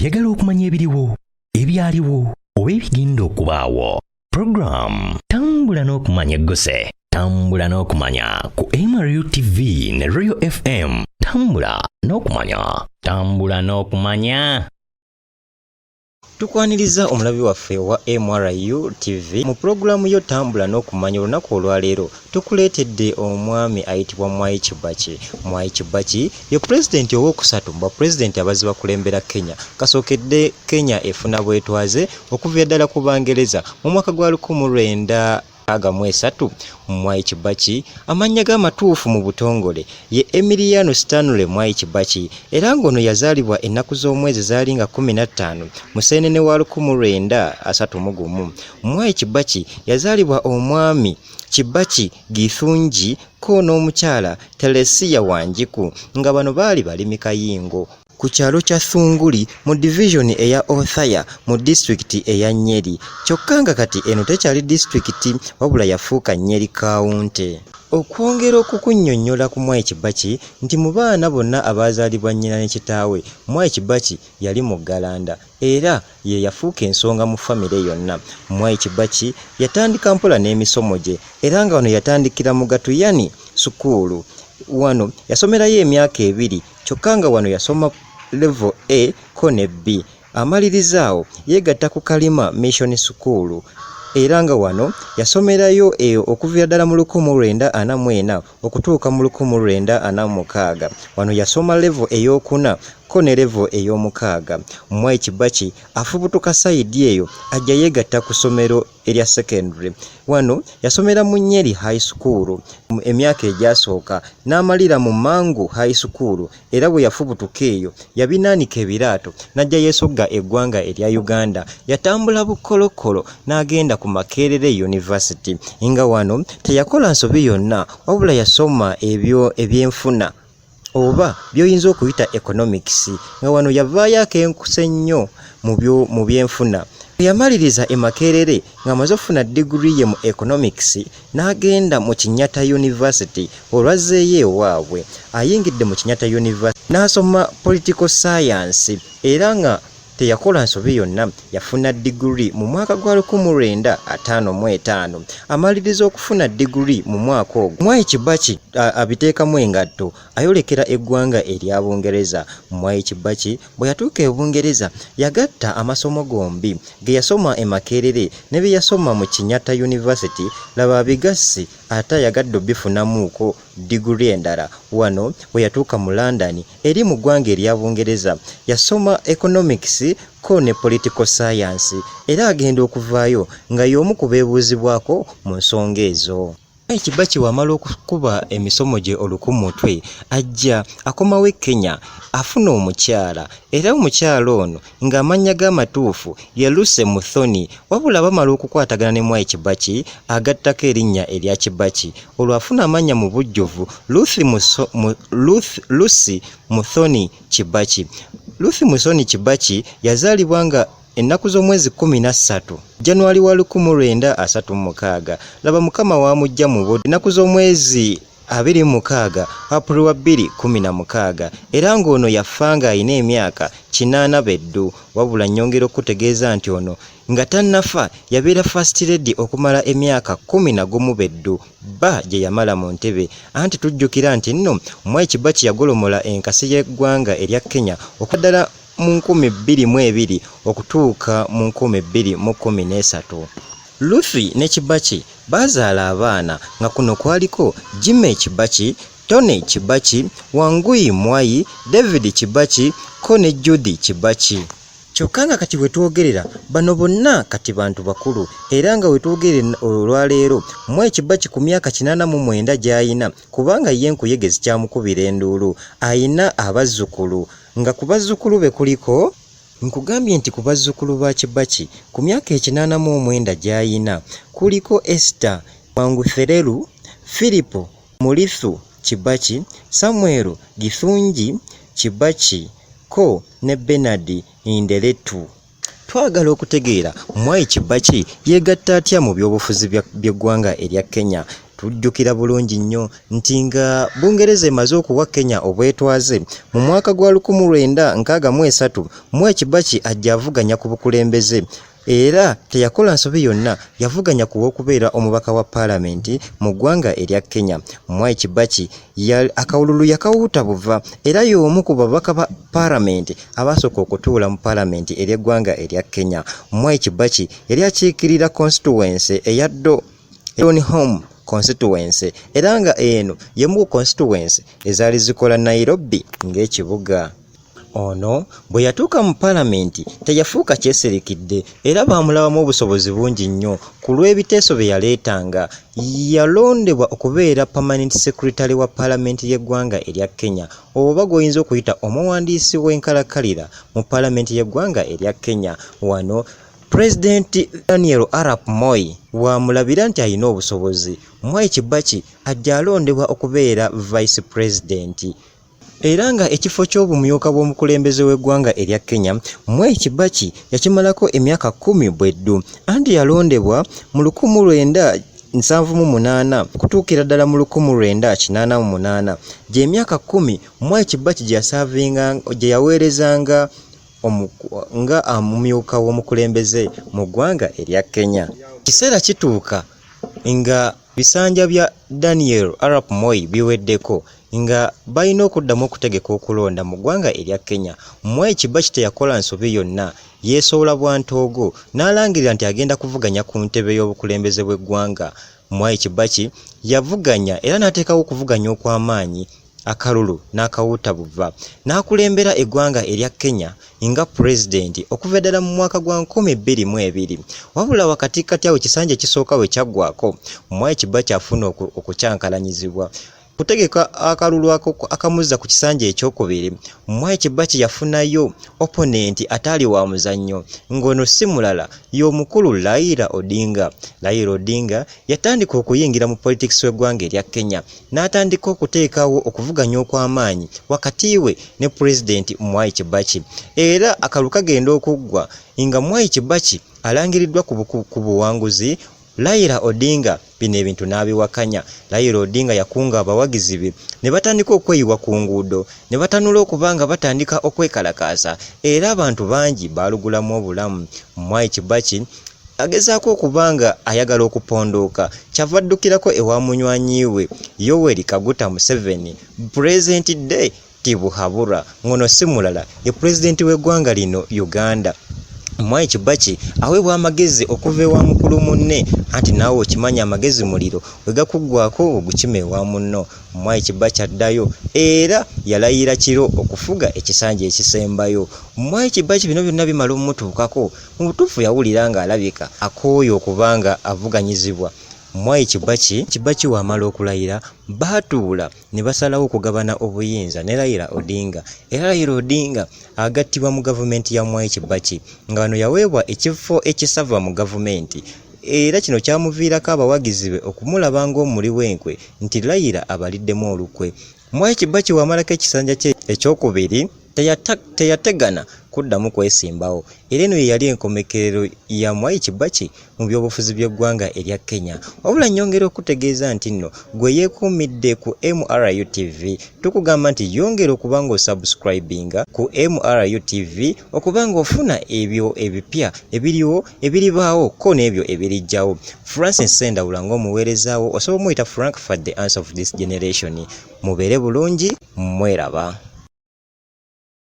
Oyagala okumanya ebiriwo, ebyaliwo oba ebigenda okubaawo? Program Tambula n'Okumanya egguse. Tambula n'Okumanya ku MRU TV ne Royal FM. Tambula n'Okumanya. Tambula n'Okumanya. Tukwaniriza omulabi waffe owa MRU TV mu pulogulaamu yo Tambula n'Okumanya. Olunaku olwaleero tukuleetedde omwami ayitibwa Mwai Kibaki. Mwai Kibaki ye pulezidenti owookusatu mu bapulezidenti abazze bakulembera Kenya kasookedde Kenya efuna bwetwaze okuviira ddala ku Bangereza mu mwaka gwa 1963. Mwai Kibaki amannya ge amatuufu mu butongole ye Emiliano Stanley Mwai Kibaki, era ng'ono yazaalibwa ennaku z'omwezi zaali nga 15 Museenene wa 1931. Mwai Kibaki yazaalibwa omwami Kibaki Githunji ko n'omukyala Teresia Wanjiku, nga bano baali balimi kayingo ku kyalo kya Thunguli mu divizoni eya Othaya mu disitulikiti eya Nyeri, kyokka nga kati eno tekyali disitulikiti wabula yafuuka Nyeri Kawunte. Okwongera okukunnyonnyola ku Mwai Kibaki nti mu baana bonna abaazaalibwa nnyina ne kitaawe, Mwai Kibaki yali muggalanda era ye yafuuka ensonga mu famire yonna. Mwai Kibaki yatandika mpola n'emisomo gye era nga wano yatandikira mu Gatuyani sukuulu. Wano yasomerayo emyaka ebiri kyokka nga wano yasoma Level A ko ne B. Amaliriza awo yeegatta ku Kalima Mission School era nga wano yasomerayo eyo okuviira ddala mu 1944 okutuuka mu 1946. Wano yasoma level ey'okuna ko ne level ey'omukaaga. Mwai Kibaki afubutuka sayidi eyo ajja yeegatta ku ssomero erya secondary. Wano yasomera mu Nyeri High School emyaka egyasooka n'amalira mu Mangu High School, era bwe yafubutuka eyo yabinaanika ebiraato n'ajja yeesogga eggwanga erya Uganda. Yatambula bukolokolo n'agenda ku Makerere University, nga wano teyakola nsobi yonna wabula yasoma ebyo ebyenfuna oba by'oyinza okuyita economics, nga wano yavaayo akenkuse nnyo mu byenfuna. Bwe yamaliriza e Makerere ng'amaze okufuna diguli ye mu economics, n'agenda mu Kenyatta University. Olwazzeeyo ewaabwe ayingidde mu Kenyatta University n'asoma political science, era nga teyakola nsobi yonna, yafuna diguli mu mwaka gwa 1955. Amaliriza okufuna diguli mu mwaka ogwo, Mwai Kibaki abiteekamu engatto ayolekera eggwanga erya Bungereza. Mwai Kibaki bwe yatuuka e Bungereza yagatta amasomo gombi ge yasoma e Makerere ne bye yasoma mu Kenyatta University. Laba abigasse ate ayagadde obifunamuuko diguli endala. Wano bwe yatuuka mu London eri mu ggwanga erya Bungereza yasoma economics ko ne political science, era agenda okuvaayo nga y'omu ku beebuuzibwako mu nsonga ezo. Mwai Kibaki bw'amala okukuba emisomo gye olukumutwe ajja akomawo e Kenya afuna omukyala, era omukyala ono ng'amannya ge amatuufu ye Lucy Muthoni, wabula bamala okukwatagana ne Mwai Kibaki agattako erinnya erya Kibaki, olwo afuna amannya mu bujjuvu Lucy Muthoni Kibaki. Lucy Muthoni Kibaki yazaalibwa nga ennaku z'omwezi 13 January wa 1936. Laba Mukama w'amuggya mu buddu ennaku z'omwezi 26 April wa 2016, era ng'ono yafa ng'alina emyaka 80 beddu. Wabula nnyongera okukutegeeza nti ono nga tannafa yabeera First Lady okumala emyaka 11 beddu bba gye yamala mu ntebe. Anti tujjukira nti nno Mwai Kibaki yagolomola enkasi y'eggwanga erya Kenya okuva ddala mu 2002 okutuuka mu 2013. Ruth ne Kibaki baazaala abaana nga kuno kwaliko Jimmy Kibaki, Tony Kibaki, Wangui Mwai, David Kibaki ko ne Judy Kibaki. Kyokka nga kati we twogerera bano bonna kati bantu bakulu, era nga we twogerera olwaleero Mwai Kibaki ku myaka 89 gy'ayina, kubanga ye enkuyege zikyamukubira enduulu, ayina abazzukulu nga ku bazzukulu be kuliko. Nkugambye nti ku bazzukulu ba Kibaki ku myaka 89 gy'ayina kuliko Esther Wanguthereru, Philip Murithu Kibaki, Samuel Githunji Kibaki ko ne Bernard Nderetu. Twagala okutegeera Mwai Kibaki yeegatta atya mu byobufuzi by'eggwanga erya Kenya. Tujjukira bulungi nnyo nti nga Bungereza emaze okuwa Kenya obwetwaze mu mwaka gwa 1963, Mwai Kibaki ajja avuganya ku bukulembeze era teyakola nsobi yonna, yavuganya ku w'okubeera omubaka wa paalamenti mu ggwanga erya Kenya. Mwai Kibaki akalulu yakawuuta buva era y'omu ku babaka ba paalamenti abaasooka okutuula mu paalamenti ery'eggwanga erya Kenya. Mwai Kibaki yali akiikirira constituency eya Donholm constituency era nga eno y'emu ku constituency ezaali zikola Nairobi ng'ekibuga. Ono bwe yatuuka mu paalamenti teyafuuka kyesirikidde era baamulabamu obusobozi bungi nnyo ku lw'ebiteeso bye yaleetanga. Yalondebwa okubeera Permanent Secretary wa paalamenti y'eggwanga erya Kenya oba gw'oyinza okuyita omuwandiisi w'enkalakkalira mu paalamenti y'eggwanga erya Kenya. Wano Pulezidenti Daniel Arap Moi w'amulabira nti alina obusobozi. Mwai Kibaki ajja alondebwa okubeera Vice President era nga ekifo ky'obumyuka bw'omukulembeze w'eggwanga erya Kenya, Mwai Kibaki yakimalako emyaka 10 bweddu anti yalondebwa mu 1978 okutuukira ddala mu 1988, gy'emyaka 10 Mwai Kibaki gye yasaavinga gye yaweerezanga nga amumyuka w'omukulembeze mu ggwanga erya Kenya. Kiseera kituuka nga bisanja bya Daniel Arap Moi biweddeko nga balina okuddamu okutegeka okulonda mu ggwanga erya Kenya. Mwai Kibaki teyakola nsobi yonna, yeesowola bwa ntoogo n'alangirira nti agenda kuvuganya ku ntebe y'obukulembeze bw'eggwanga. Mwai Kibaki yavuganya era n'ateekawo okuvuganya okw'amaanyi akalulu n'akawuuta buva n'akulembera eggwanga erya Kenya nga pulezidenti okuva ddala mu mwaka gwa 2002. Wabula wakati kati awo ekisanja ekisooka we kyaggwako, Mwai Kibaki afuna okukyankalanyizibwa kutegeka akalulu akamuzza ku kisanja ekyokubiri. Mwai Kibaki yafunayo opponent ataali wa muzannyo, ng'ono si mulala y'omukulu Raila Odinga. Raila Odinga yatandika okuyingira mu politics w'eggwanga erya Kenya n'atandika okuteekawo okuvuganya okw'amaanyi wakati we ne pulezidenti Mwai Kibaki, era akalulu kagenda okuggwa nga Mwai Kibaki alangiriddwa ku buwanguzi. Raila Odinga bino ebintu n'abiwakanya. Raila Odinga yakunga abawagizi be ne batandika okweyiwa ku nguudo ne batanula okuba nga batandika okwekalakaasa era abantu bangi baalugulamu obulamu. Mwai Kibaki agezaako okuba nga ayagala okupondooka, kyava addukirako ewa munywanyi we Yoweri Kaguta Museveni, President Day Tibuhaburwa, ng'ono si mulala ye pulezidenti w'eggwanga lino Uganda. Mwai Kibaki aweebwa amagezi okuva ewa mukulu munne, anti naawe okimanyi amagezi muliro, we gakuggwaako ogukima ewa munno. Mwai Kibaki addayo era yalayira kiro okufuga ekisanja ekisembayo. Mwai Kibaki bino byonna bimala omutuukako, mu butuufu yawulira ng'alabika akooye okuba nga avuganyizibwa. Mwai Kibaki w'amala okulayira baatuula ne basalawo okugabana obuyinza ne Raila Odinga, era Raila Odinga agattibwa mu gavumenti ya Mwai Kibaki nga wano yaweebwa ekifo ekisava mu gavumenti, era kino kyamuviirako abawagizi be okumulaba ng'omuli w'enkwe nti Raila abaliddemu olukwe. Mwai Kibaki w'amalako ekisanja kye ekyokubiri teyategana kuddamu kwesimbawo, era eno ye yali enkomekerero ya Mwai Kibaki mu byobufuzi by'eggwanga erya Kenya. Wabula nnyongera okutegeeza nti nno gwe yeekuumidde ku MRU TV, tukugamba nti yongera okuba ng'osubscribinga ku MRU TV okuba ng'ofuna ebyo ebipya ebiriwo, ebiribaawo ko n'ebyo ebirijjawo. Francis Sendawula ng'omuweerezaawo osobola omuyita Frank for the answer of this generation. Mubeere bulungi, mweraba.